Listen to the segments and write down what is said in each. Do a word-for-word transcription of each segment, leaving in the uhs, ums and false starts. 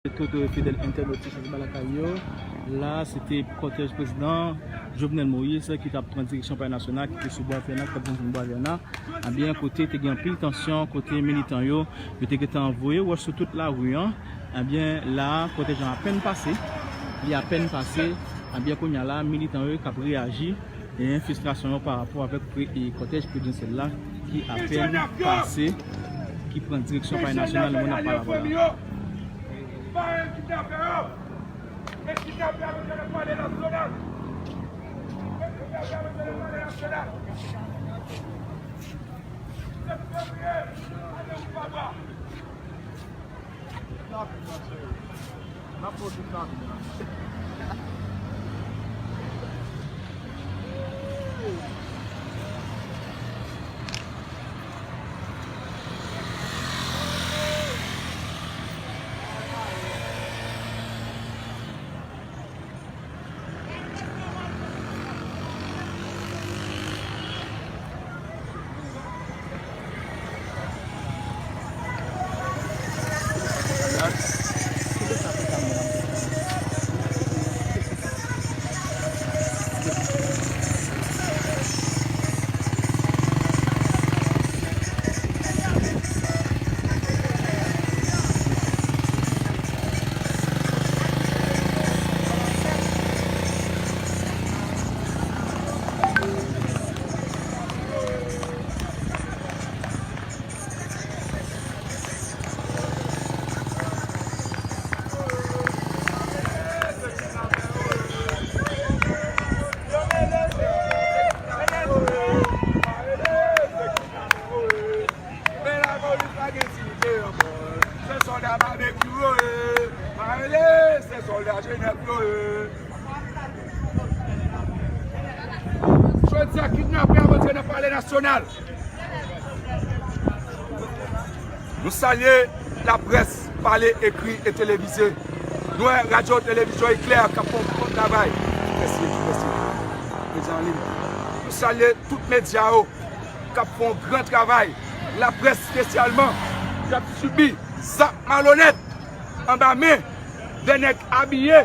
Tout fidèl entènot Ti Chans Lakay yo. La, se te kòtèj prezidan Jovenel Moïse ki t ap pran direksyon Palè Nasyonal, ki te sou Bwa Vèna, ki t ap desann Bwa Vèna. Ebyen, kote te gen anpil tansyon, kote militan yo, yo te gentan voye wòch sou tout lari an. Ebyen, la, kòtèj lan apèn pase. Li apèn pase. Ebyen, kounye a la, militan yo k ap reyaji. Genyen fristrasyon yo pa rapò avèk pre-, e, kòtèj prezidansyèl la ki apèn pase, ki pran direksyon Palè Nasyonal, moun ap pale avè la. Men lapolis pa gen dignite ankò. Se sòlda babekyou yo ye. Pa rele, se sòlda jenèf yo ye. Jodi a, kidnapè ap antre nan Palè Nasyonal. Nou salye laprès pale, ekri e televize. Nou wè radyo, televizyon Eklè k ap fè yon bon travay. Mèsi, mèsi. Medya an liy. Nou salye tout medya yo k ap fè yon gran travay. Laprès espesyalman k ap sibi zak malonèt anba men de nèg abiye,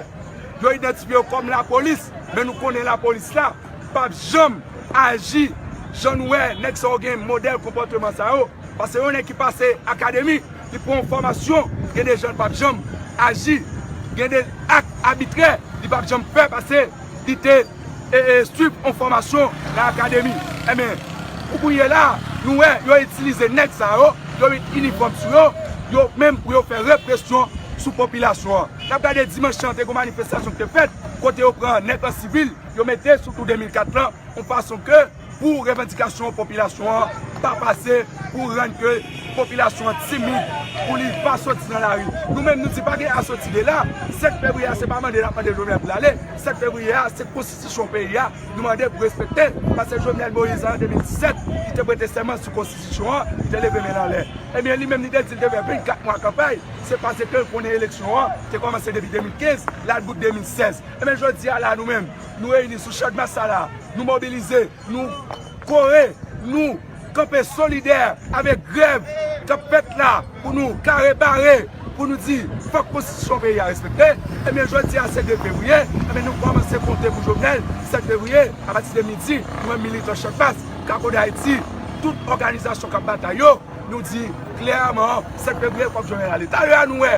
yo idantifye yo kòm lapolis, men nou konnen lapolis la p ap janm aji jan nou wè nèg sa yo gen modèl konpòteman sa yo. Paske yon nèg ki pase akademi, li pran yon fòmasyon, gen de jan li p ap janm aji, gen de ak abitrè li p ap janm fè, paske li te e, e, swiv yon fòmasyon nan akademi. Ebyen, pou kounye la, nou wè yo itilize nèg sa yo, yo met inifòm sou yo, yo menm pou yo fè represyon sou popilasyon an. N ap gade dimanch lan, te gen yon manifestasyon ki te fèt, kote yo pran nèg an sivil, yo mete sou tou de mil kat lan, yon fason ke pou revandikasyon popilasyon an pa pase, pou rann ke popilasyon an timid, pou li pa soti nan lari. Nou menm, nou di pa gen a soti de la. Sèt fevriye a, se pa mande n ap mande Jovenel pou l ale. Sèt fevriye a, se konstitisyon peyi a nou mande pou respekte. Paske Jovenel Moïse, an de mil disèt, li te prete sèman sou konstitisyon an, li te leve men l anlè. Ebyen, li menm, li te di l te fè vennkat mwa kanpay. Se paske l konnen eleksyon an te kòmanse depi de mil kenz, l al bout de mil sèz. Ebyen, jodi a la, nou menm, nou reyini sou Channmas sa la, nou mobilize, nou kore, nou kanpe solidè avèk grèv k ap fèt la pou nou kare bare, pou nou di fòk konstitisyon peyi a respekte. Ebyen, jodi a, se de fevriye, ebyen, nou kòmanse konte pou Jovenel, sèt fevriye, apati de midi, nou menm militan Channmas, Kapo Dayiti, tout òganizasyon k ap batay yo, nou di klèman, sèt fevriye, fòk Jovenel ale. Talè a, nou wè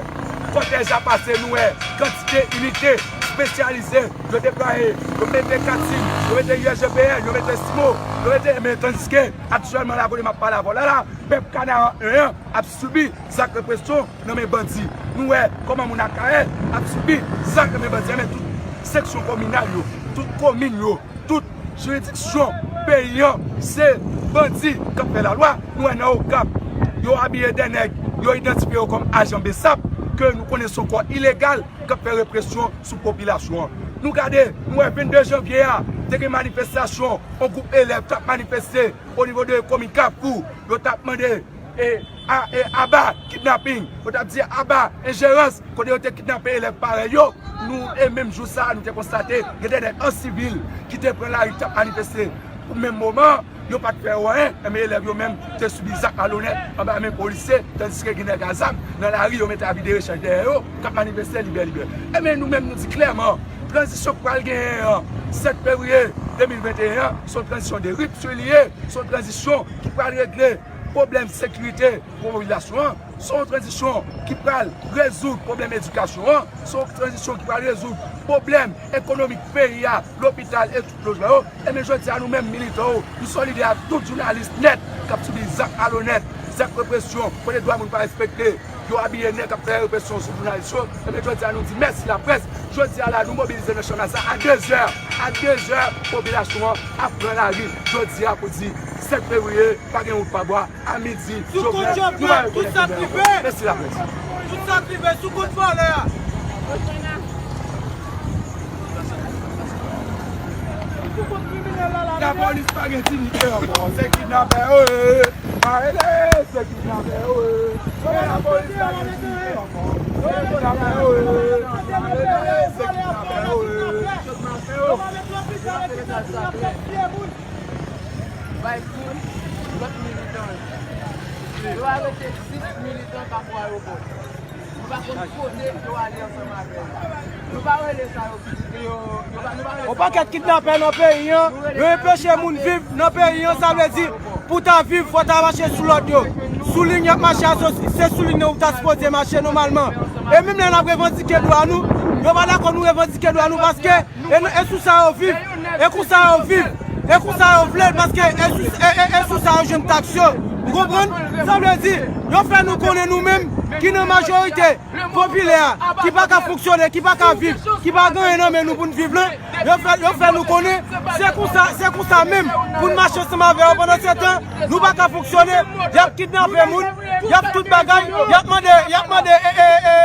kòtèj la pase, nou wè kantite inite espesyalize yo deplwaye, yo mete Katim, yo mete U S G P N, yo mete Simo, yo mete, men tandiske aktyèlman la, kote m ap pale avè w la, la, pèp Kanaran en an ap sibi zak represyon nan men bandi. Nou wè kòman moun Akayè ap sibi zak nan men bandi, nan men tout seksyon kominal yo, tout komin yo, tout jiridiksyon peyi an, se bandi k ap fè lalwa. Nou wè nan Okap, yo abiye de nèg, yo idantifye yo kòm ajan BSAP, ke nou konnen se yon kò ilegal k ap fè represyon sou popilasyon an. Nou gade, nou wè vennde janvye a, te gen manifestasyon, yon gwoup elèv t ap manifeste o nivo de komin Kafou, yo t ap mande e, a, e, aba kidnaping, yo t ap di aba enjerans, kote yo te kidnape elèv parèy yo. Nou, e menm jou sa a, nou te konstate gen de nèg an sivil ki te pran lari, ki t ap manifeste. Pou menm moman, yo pa t fè yo anyen, enben elèv yo menm te sibi zak malonèt anba men polisye, tandiske gen nèg a zam nan lari, yo mete avi de rechèch dèyè yo, k ap manifeste libè, libè. Enben nou menm nou di klèman, tranzisyon k pral genyen an, sèt fevriye de mil venteyen an, se yon tranzisyon de ripti li ye, se yon tranzisyon ki pral regle pwoblèm sekirite popilasyon an, se yon tranzisyon ki pral rezoud pwoblèm edikasyon an, se yon tranzisyon ki pral rezoud pwoblèm ekonomik peyi a, lopital e tout lojman yo. Enben jodi a nou menm militan yo, nou solidè ak tout jounalis nèt k ap sibi zak malonèt, zak represyon, kote dwa moun pa respekte, yo abiye nèg k ap fè represyon sou jounalis yo. Enben jodi a nou di mèsi laprès. Jodi a la nou mobilize nan Channmas a dezè. A dezè popilasyon an ap pran lari jodi a pou di sèt fevriye pa gen wout pa bwa. A midi, Jovenel, nou va rekonèt Jovenel ankò. Mèsi laprès. Tout sa k rive sou kont vòlè a. Lapolis pa gen diyite ankò. Se kidnapè yo ye. Pa rele, se kidnapè yo ye. Lapolis pa gen diyite ankò. Se kidnapè yo ye. Pa rele, se kidnapè yo ye. Bay tout lòt militan yo. Yo arete sis militan k ap pran yo kont. Nou pa konn kote yo ale ansanm avè yo. Nou pa rele sa yo pitit. Yo, yo pa, nou pa rele sa yo pitit. Yon pakèt kidnapè nan peyi an, yo enpeche moun viv nan peyi an, sa vle di, pou w ta viv, fò w ta mache sou lòd yo. Sou liy y ap mache a, se, se sou liy nan ou ta sipoze mache nòmalman. E menm lè n ap revandike dwa nou, yo pa dakò nou revandike dwa nou paske E, e sou sa yo viv, e konsa yo viv, e konsa yo vle, paske e sou, e, e, e sou sa yo jwenn taks yo. Ou konprann? Sa vle di, yo fè nou konnen nou menm ki nan majorite popilè a, ki pa ka fonksyone, ki pa ka viv, ki pa gen anyen nan men nou pou n viv lan, yo fè, yo fè nou konnen se konsa, se konsa menm pou n mache ansanm avè yo. Pandan se tan, nou pa ka fonksyone, y ap kidnape moun, y ap tout bagay, y ap mande, y ap mande, e, e, e,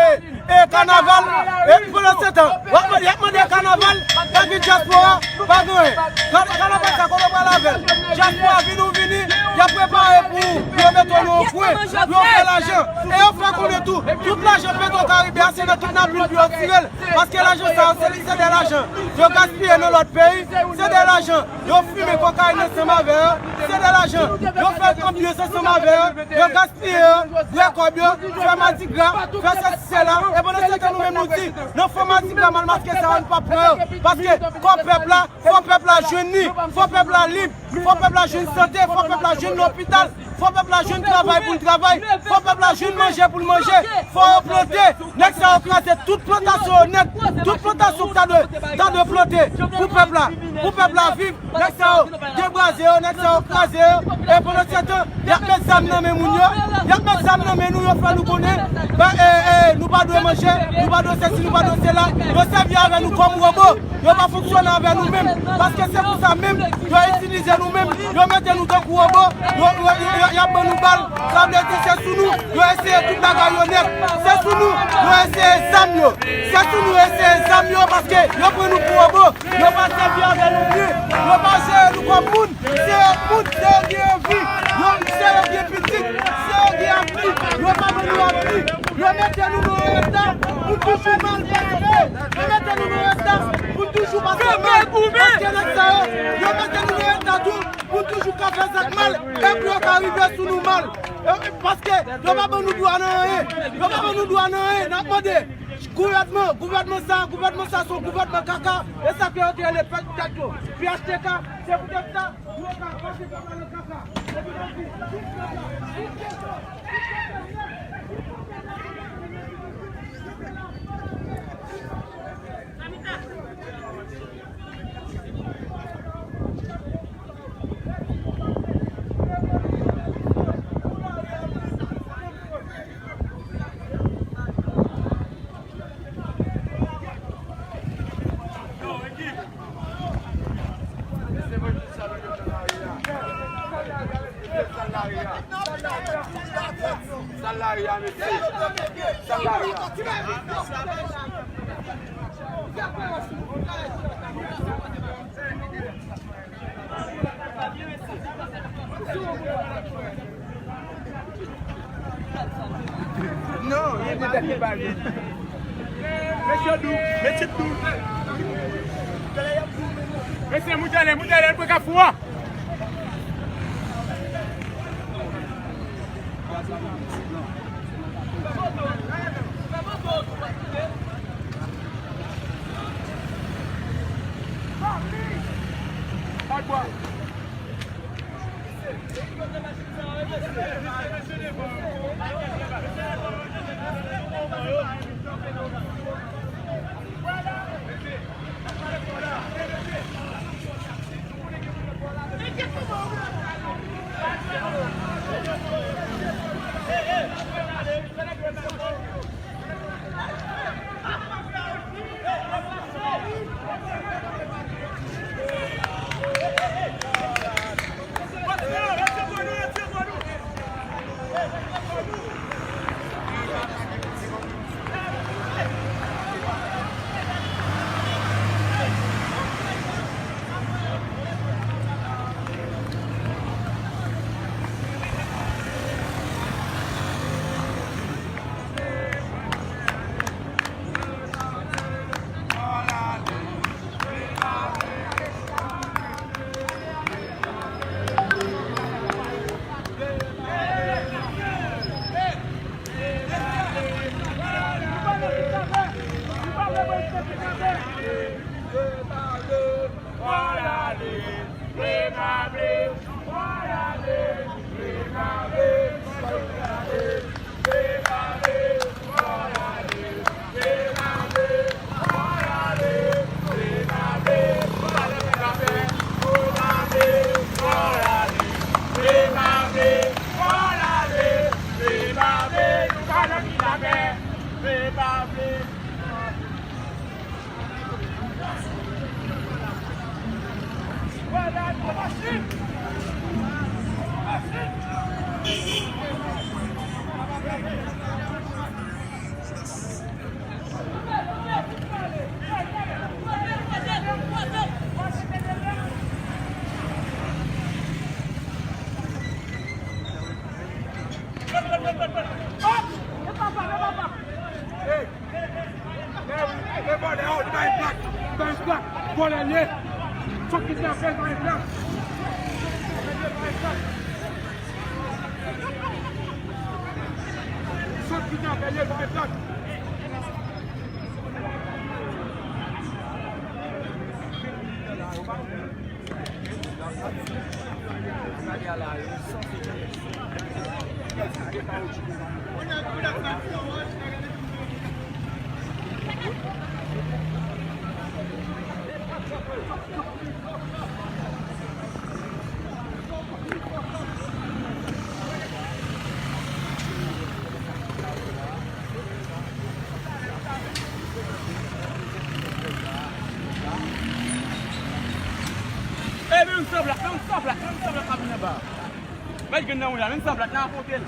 e, kanaval, e, pandan se tan, w ap, y ap mande kanaval, epi dyaspora, pa gen anyen. Ka-, kanaval sa, kote w pral avè l? Dyaspora vini ou vini, y ap prepare pou, pou yo mete w nan yon kwen, pou yo fè lajan. E yo fè konnen tou, tout lajan Petro Caribe a, se nan kidnapin pou yo tire l. Paske lajan sa yo, se, se de lajan yo gaspiye nan lòt peyi, se de lajan yo fimen kokayin ansanm avè yo, se de lajan yo fè anbyans ansanm avè yo, yo gaspiye yo, bwè kòb yo, fè madigra, fè sesi sela. E pandan se tan nou menm nou di, nan fo madigra mal maske sa yo, nou p ap pran yo. Paske kò pèp la, fò pèp la jwenn li, fò pèp la lib, fò pèp la jwenn sante, fò pèp la jwenn lopital, fò pèp la jwenn travay pou l travay, fò pèp la jwenn manje pou l manje, fò yo plante. Nèg sa yo kraze tout plantasyon yo nèt, tout plantasyon ki ta dwe, ta dwe plante pou pèp la, pou pèp la viv. Nèg sa yo debraze yo, nèg sa yo kraze yo. E pandan se tan, y ap met zam nan men moun yo, y ap met zam nan men nou, yo fè nou konnen, e, e, e, nou pa dwe manje, nou pa dwe sesi, nou pa dwe sela. Yo sèvi avè nou kòm wobo, yo pa fonksyone avè nou menm. Paske se pou sa menm, yo itilize nou menm, yo mete nou tankou wobo, yo, yo, yo, yo, y ap ban nou bal. Sa vle di se sou nou, yo eseye tout bagay yo nèt. Se sou nou, yo eseye zam yo. Se sou nou, yo eseye zam yo, paske yo pran nou pou wobo. Yo pa sèvi avè nou byen. Yo pa jere nou kòm moun. Se yo moun, se yo ki gen vi. Yo, se yo ki gen pitit. Se yo ki gen apli. Yo pa ban nou apli. Yo mete nou nan yon eta pou toujou mal pase. Yo mete nou nan yon eta pou toujou pase mal. Paske nèg sa yo, yo mete nou nan yon eta tou pou toujou ka fè zak mal. E pou yo ka rive sou nou mal. E, paske yo pa ban nou dwa nan anyen. Yo pa ban nou dwa nan anyen. N ap mande. Gouvènman, gouvènman sa, gouvènman sa se yon gouvènman kaka. E sa fè yo te rele pèp tèt yo P H T K, se poutèt sa, nou ka pase pèp la nan kaka. Sal lari a, mesye. Sal lari a. Non, e de tèt li pa vin. Mesye dou, mesye dou. Mesye, moute ale, moute ale, pou Kafou a. Vòlè, oh, li pa gen plak, li pa gen plak. Vòlè l ye. Sòt kidnapè, li pa gen plak. Sòt kidnapè, li pa gen plak. E, men yon san plat, men yon san plat, men yon san plat k ap vin anba. Mèt grenn nan wout la, men yon san plat, n a pote l.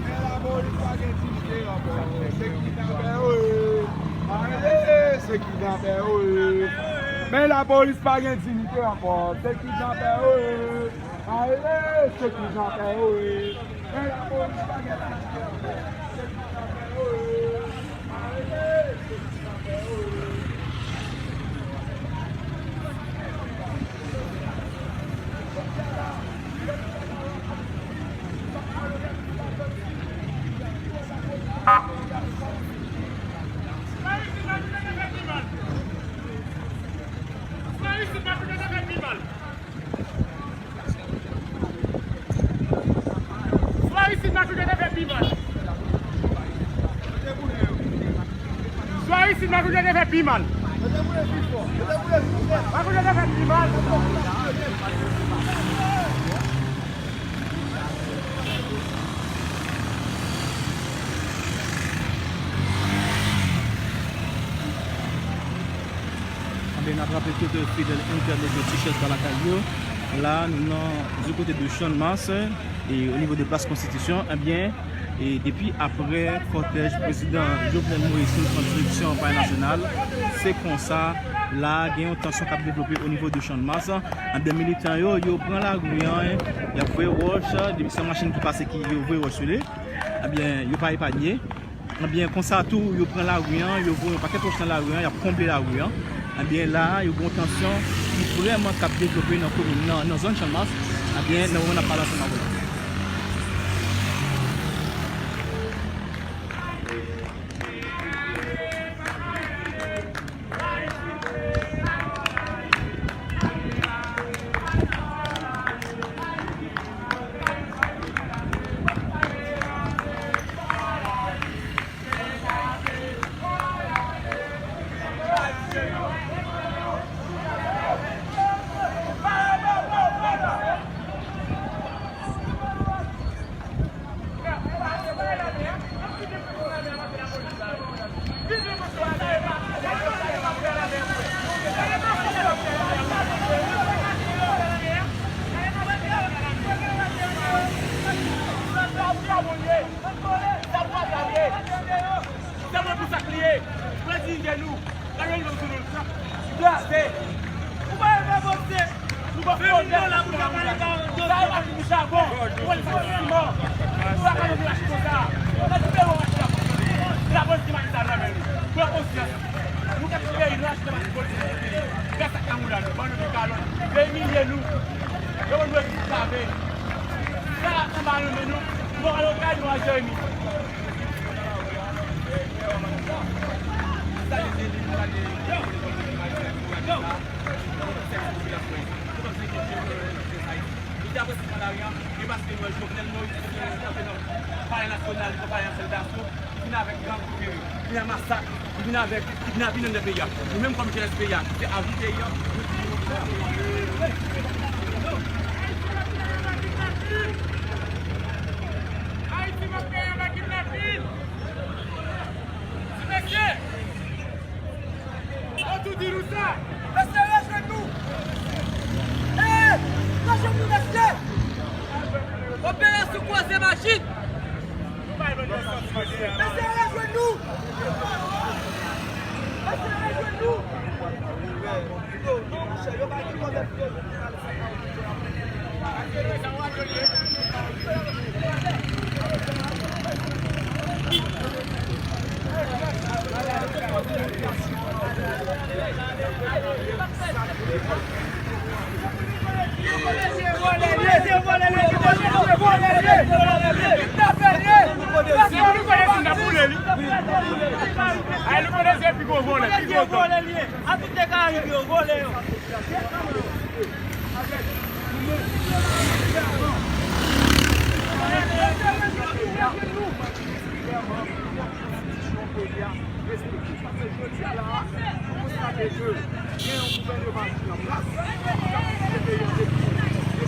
Men lapolis pa gen diyite ankò. Se kidnapè yo ye. Arete, se kidnapè yo ye. Men lapolis pa gen diyite ankò. Se kidnapè yo ye. Arete, se kidnapè yo ye. Men lapolis pa gen diyite ankò. Se kidnapè yo ye. Arete, se kidnapè yo ye. Swa isit, Makout, yo te fè pi mal. Swa isit, Makout, yo te fè pi mal. Makout, yo te fè pi mal. Anben, N ap raple tout fidèl entènot yo, ti chèz pa lakay yo. La, nou nan, du côté de Channmas, e o nivo de Plas Konstitisyon, ebyen, e depi aprè kòtèj prezidan Jovenel Moïse fin pran direksyon Palè Nasyonal, se konsa, la, gen yon tansyon k ap devlope o nivo de Channmas. Ebyen, militan yo, yo pran lari an, y ap voye wòch, depi se yon machin ki pase ki yo voye wòch sou li, ebyen, yo pa epanye. Ebyen, konsa tou, yo pran lari an, yo voye yon pakèt wòch nan lari an, y ap konble lari an. Ebyen, la a, yo gen yon tansyon ki vrèman k ap devlope nan komin nan, nan zòn Channmas. Ebyen, nan moman n ap pale ansanm avè w. Sa mwen pou sa k li ye. Prèdi ide nou. Gade nou sou nou. Kraze. Ou pa yon bon Bondye. Nou pa fè yon la pou nou. Sa e machin pou chabon. Ou wè li pa siman. Ou pa ka yon machin konsa. Nan ti pewo machin la. La polis ki machin sa nan men nou. Pran konsyans. Nou ka kite peyi nou achte machin polis. Gras ak kamoula nou. Ban nou de kalòt. Yo imilye nou. Yo ban nou ekip save. Sa anba nan men nou. Nou al okay, nou al Jeremi. Li te apresye nan lari an, e paske nou wè Jovenel Moïse ki kanpe nan Palè Nasyonal, li pran Palè Nasyonal daso, li vin avèk gang pou jere, li vin nan masak, li vin avèk kidnapin anndan peyi a. Nou menm kòm jenès peyi a, ki se avni peyi a, nou di nou Ayiti p ap peye anba kidnapin! Ti mesye! Yo tou di nou sa! Mesye, rejwenn nou! Ee! Rejwenn nou, mesye! Operasyon kwaze machin! Mesye, rejwenn nou! Mesye, rejwenn nou! Ay, nou konnen se pi gwo vòlè, pi gwo gang. A tout Karayib yo, vòlè yo. Respekte. Paske jodi a la, nou konstate ke gen yon gouvèneman ki an plas, ki ap dirije peyi an depi de mil disèt, ki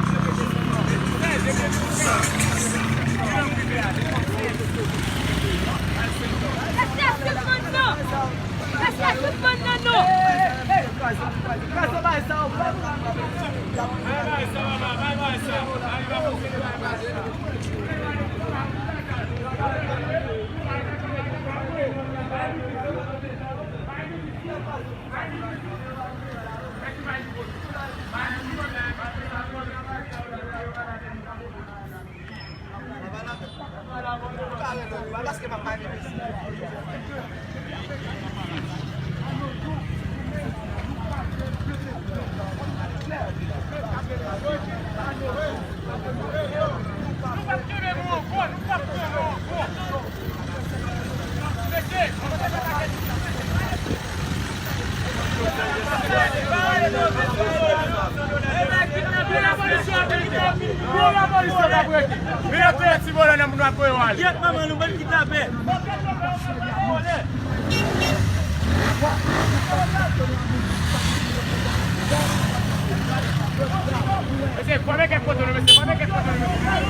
se te prezidan Jovenel Moïse. Mesye, tout moun nan non! Mesye, tout moun nan non! Men yo touye ti vòlè nan moun ap voye yo ale. Gyèt manman nou, bann kidnapè. Mesye, fòme kèk foto nou, mesye, fòme kèk foto nou, mesye.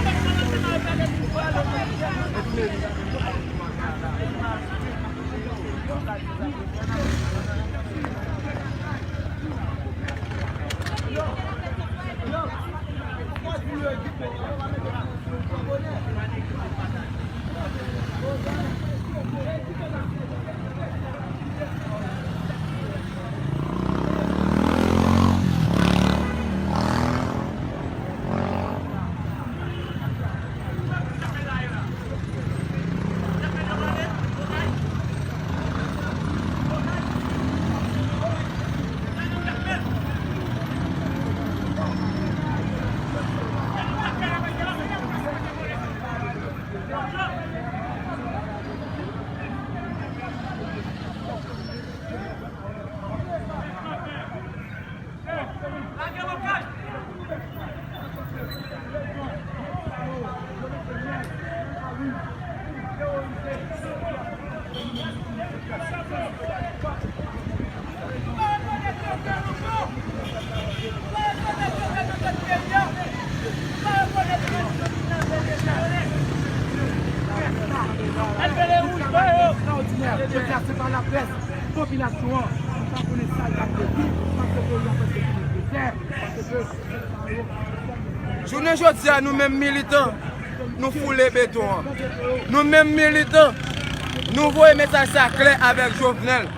Laprès, popilasyon an, nou pa konnen sa y ap vle di, paske peyi a prèske fini dezè, paske Jounen jodi a, nou menm militan, nou foule beton an. Nou menm militan, nou voye mesaj sa klè avèk Jovenel.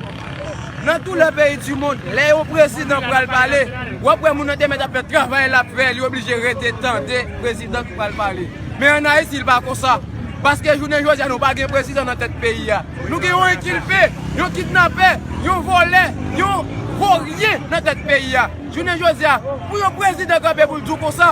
Nan tout lè peyi di mond, lè yon prezidan pral pale, w ap wè moun nan te mèt ap fè travay l ap fè, li oblije rete tande prezidan ki pral pale. Men ann Ayiti, li pa konsa. Paske jounen jodi a, nou pa gen prezidan nan tèt peyi a. Nou gen yon enkilpe, yon kidnapè, yon vòlè, yon voryen nan tèt peyi a. Jounen jodi a, pou yon prezidan kanpe pou l di w konsa,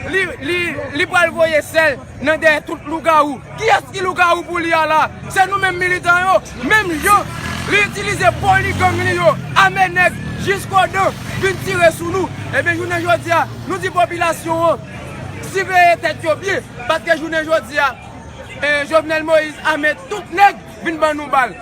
li, li, li pral voye sèl nan dèyè tout lougawou. Kiyès ki lougawou pou li a la? Se nou menm militan yo. Menm jan li itilize poligang li yo, ame nèg jiskodan, vin tire sou nou. Ebyen, jounen jodi a, nou di popilasyon an, siveye tèt yo byen, paske jounen jodi a, e, Jovenel Moïse ame tout nèg vin ban nou bal.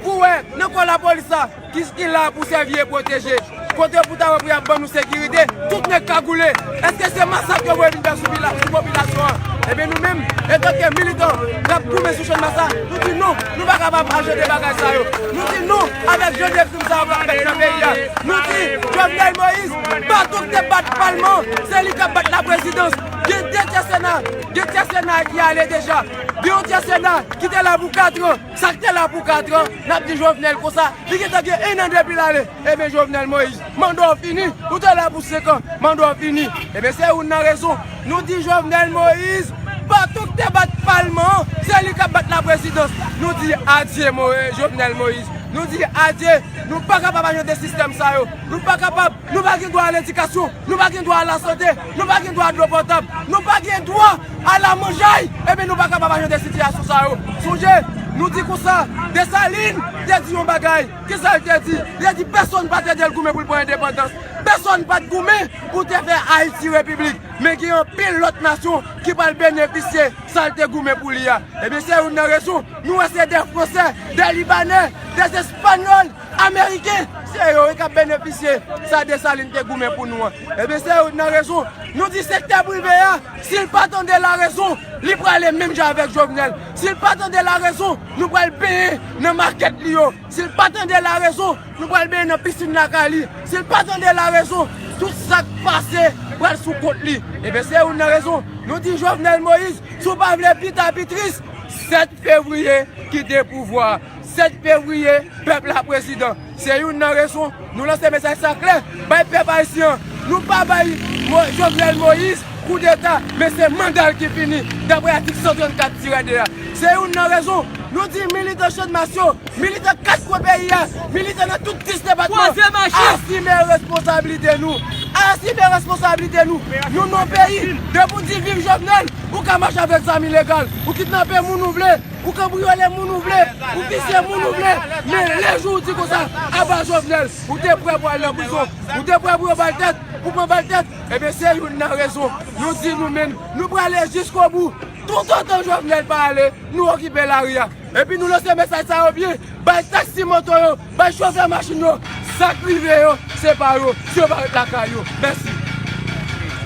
Pou wè, nan kò lapolis la, ki, ki la pou sèvi e pwoteje. Kote pou ta wè pou y ap ban nou sekirite, tout nèg kagoule. Èske se masak yo voye vin fè sou vila-, sou popilasyon an? Ebyen, nou menm, etanke militan k ap goumen sou Channmas la, nou di non, nou pa kapab ak jan de bagay sa yo. Nou di non avèk jan de krim sa yo k ap fèt nan peyi a. Nou di Jovenel Moïse, baton k te bat palman, se li k ap bat laprezidans. Gen de tyè Sena, gen tyè Sena ki ale deja. Gen yon tyè Sena ki te la pou kat an. Sa k te la pou kat an, n ap di Jovenel konsa, li gentan gen en an depi l ale. Ebyen, Jovenel Moïse, manda w fini, ou te la pou senk an, manda w fini. Ebyen, se youn nan rezon, nou di Jovenel Moïse, baton k te bat palman an, se li k ap bat laprezidans. Nou di adye, Mo-, Jovenel Moïse. Nou di adye, nou pa kapab ak jan de sistèm sa yo. Nou pa kapab Nou pa gen dwa a ledikasyon, nou pa gen dwa a lasante, nou pa gen dwa a dlo potab, nou pa gen dwa a lamanjay. Ebyen, nou pa kapab ak jan de sitiyasyon sa yo. Sonje, nou di konsa, Desalin te di yon bagay. Kisa l te di? Li te di pèsonn pa t ede l goumen pou l pran endepandans. Pèsonn pa t goumen pou te fè Ayiti repiblik. Men gen anpil lòt nasyon ki pral benefisye sa l te goumen pou li a. Ebyen, se youn nan rezon. Nou wè se de Fransè, de Libanè, de Espanyòl, Ameriken, se yo wi k ap benefisye sa Desalin te goumen pou nou an. Ebyen, se youn nan rezon. Nou di sektè prive a, si l pa tande larezon, li prale menm jan avèk Jovenel. Si l pa tande larezon, nou pral benyen nan makèt li yo. Si l pa tande larezon, nou pral benyen nan pisin lakay li. Si l pa tande larezon, tout sa k pase pral sou kont li. Ebyen, se youn nan rezon. Nou di Jovenel Moïse, si w pa vle pi ta pi tris, sèt fevriye, kite pouvwa a. Sèt fevriye, pèp la prezidan. Se youn nan rezon nou lanse mesaj sa klè bay pèp ayisyen an. Nou pa bay Mo-, Jovenel Moïse koudeta, men se manda l ki fini, daprè atik san trannkat tirè de a. Se youn nan rezon nou di militan Channmas yo, militan kat kwen peyi a, militan nan tout dis depatman, asime responsablite nou. Asime responsablite nou. Nou nan peyi, depi w di viv Jovenel, ou ka mache avèk zam ilegal, ou kidnape moun ou vle, ou kanbriyole moun ou vle, ou visye moun ou vle. Men lejou w di konsa, aba Jovenel, ou te prè pou al nan prizon, ou te prè pou yo ba l tèt, pou pran ba l tèt. Ebyen, se youn nan rezon nou di nou menm, nou prale jiskobou. Toutotan Jovenel pa ale, nou okipe lari a. Epi nou lanse mesaj sa yo byen, bay taksi moto yo, bay chofè machin yo, sa k rive yo, se pa yo, si yo pa ret lakay yo. Mèsi.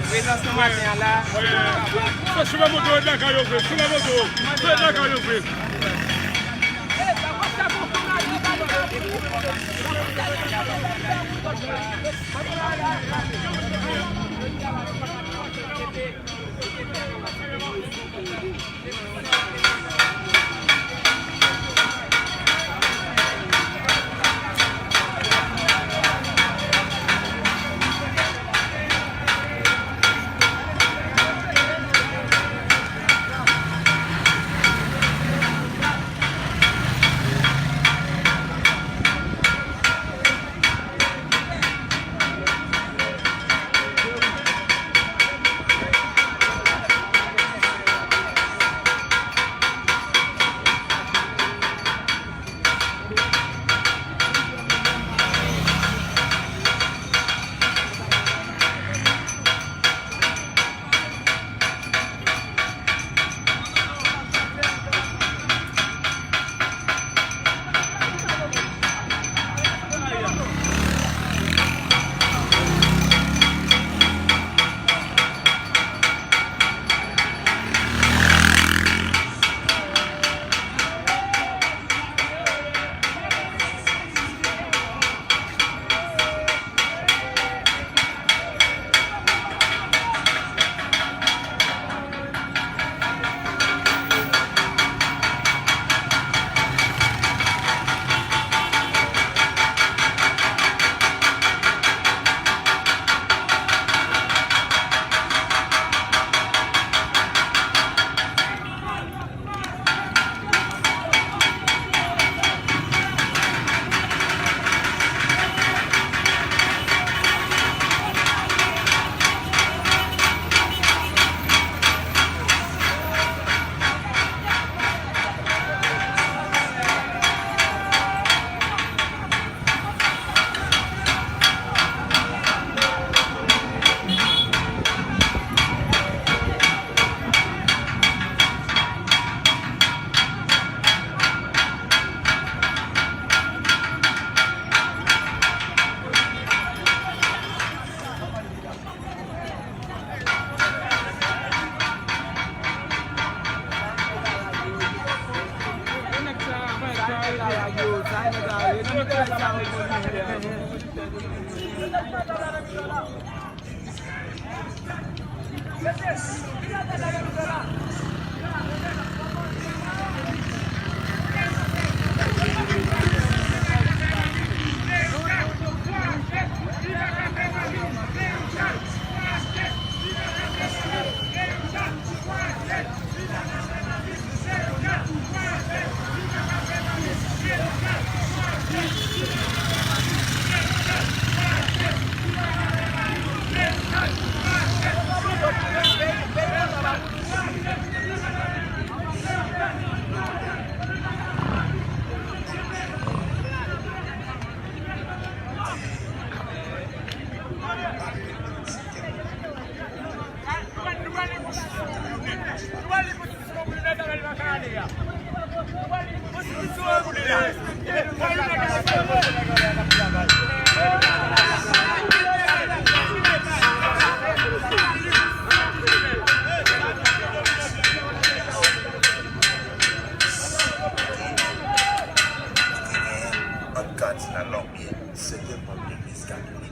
Prezans nou maten an la. Fò chofè moto ret lakay yo vre, chofè moto, ret lakay yo vre. Ant Kadinal Lormier, sèten manm legliz katolik.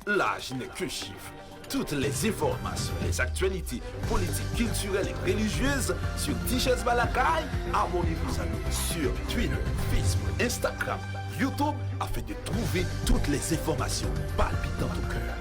Laj nèk ke chif. Toutes les informations, les actualités politiques, culturelles et religieuses sur Tichèz Balakay. Abonnez-vous à nous sur Twitter, Facebook, Instagram, YouTube afin de trouver toutes les informations palpitantes au cœur.